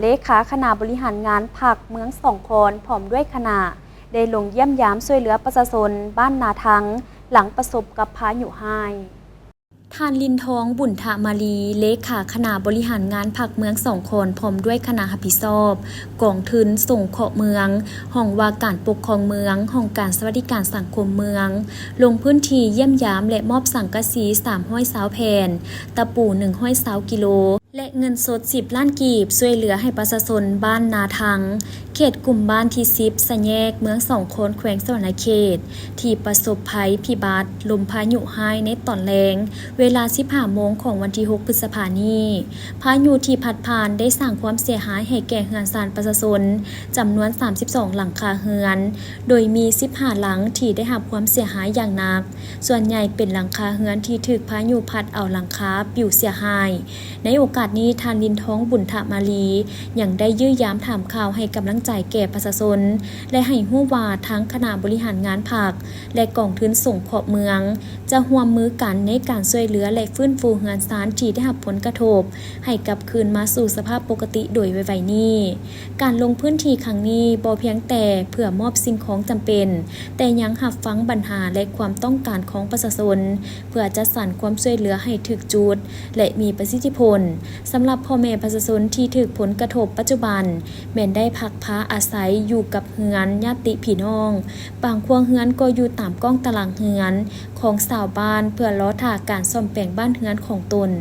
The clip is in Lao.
ເລຂາຄະນະບໍລິຫານງານພັກເມືອງສອງຄອນ ພ້ອມດ້ວຍຄະນະ ໄດ້ລົງຢ້ຽມຢາມຊ່ວຍເຫຼືອປະຊາຊົນບ້ານນາທັງ ຫຼັງປະສົບກັບພາຍຸຮ້າຍ. ທ່ານ ລິນທອງ ບຸນທະມາລີ ເລຂາຄະນະບໍລິຫານງານພັກເມືອງສອງຄອນ ພ້ອມດ້ວຍຄະນະຮັບຜິດຊອບກອງທຶນສົງເຄາະເມືອງ, ຫ້ອງວ່າການປົກຄອງເມືອງ, ຫ້ອງການສະຫວັດດີການສັງຄົມເມືອງ ລົງພື້ນທີ່ຢ້ຽມຢາມ ແລະ ມອບສັງກະສີສາມຮ້ອຍຊາວແຜ່ນ, ຕະປູໜຶ່ງຮ້ອຍຊາວກິໂລ ແລະ ເງິນສົດສິບລ້ານກີບ ຊ່ວຍເຫຼືອໃຫ້ປະຊາຊົນບ້ານນາທັງ ເຂດກຸ່ມບ້ານທີສິບ ສະແຍກ ເມືອງສອງຄອນ ແຂວງສະຫວັນນະເຂດ ທີ່ປະສົບໄພພິບັດລົມພາຍຸຮ້າຍໃນຕອນແລງ ເວລາສິບຫ້າໂມງຂອງວັນທີຫົກ ພຶດສະພານີ້. ພາຍຸທີ່ພັດຜ່ານໄດ້ສ້າງຄວາມເສຍຫາຍໃຫ້ແກ່ເຮືອນຊານປະຊາຊົນຈຳນວນສາມສິບສອງຫຼັງຄາເຮືອນ, ໂດຍມີສິບຫ້າຫຼັງທີ່ໄດ້ຮັບຄວາມເສຍຫາຍຢ່າງໜັກ, ສ່ວນໃຫຍ່ເປັນຫຼັງຄາເຮືອນທີ່ຖືກພາຍຸພັດເອົາຫຼັງຄາປິວເສຍຫາຍ. ໃນໂອກາດນີ້, ທ່ານ ລິນທອງ ບຸນທະມາລີ ຍັງໄດ້ຢ້ຽມຢາມຖາມຂ່າວໃຫ້ກຳລັງໃຈແກ່ປະຊາຊົນ ແລະ ໃຫ້ຮູ້ວ່າທາງຄະນະບໍລິຫານງານພັກ ແລະ ກອງທຶນສົງເຄາະເມືອງ ຈະຮ່ວມມືກັນໃນການຊ່ວຍເຫຼືອ ແລະ ຟື້ນຟູເຮືອນຊານທີ່ໄດ້ຮັບຜົນກະທົບ ໃຫ້ກັບຄືນມາສູ່ສະພາບປົກກະຕິໂດຍໄວໆນີ້. ການລົງພື້ນທີ່ຄັ້ງນີ້ບໍ່ພຽງແຕ່ເພື່ອມອບສິ່ງຂອງຈຳເປັນ, ແຕ່ຍັງຮັບຟັງບັນຫາ ແລະ ຄວາມຕ້ອງການຂອງປະຊາຊົນ ເພື່ອຈັດສັນຄວາມຊ່ວຍເຫຼືອໃຫ້ຖືກຈຸດ ແລະ ມີປະສິດທິຜົນ. ສຳລັບພໍ່ແມ່ປະຊາຊົນທີ່ຖືກຜົນກະທົບປັດຈຸບັນ ແມ່ນໄດ້ພັກພາອາໄສຢູ່ກັບເຮືອນຍາດຕິພີ່ນ້ອງ, ບາງຄົວເຮືອນກໍຢູ່ຕາມກ້ອງຕາລາງເຮືອນຂອງຊາວບ້ານ ເພື່ອລໍຖ້າການສ້ອມແປງບ້ານເຮືອນຂອງຕົນ.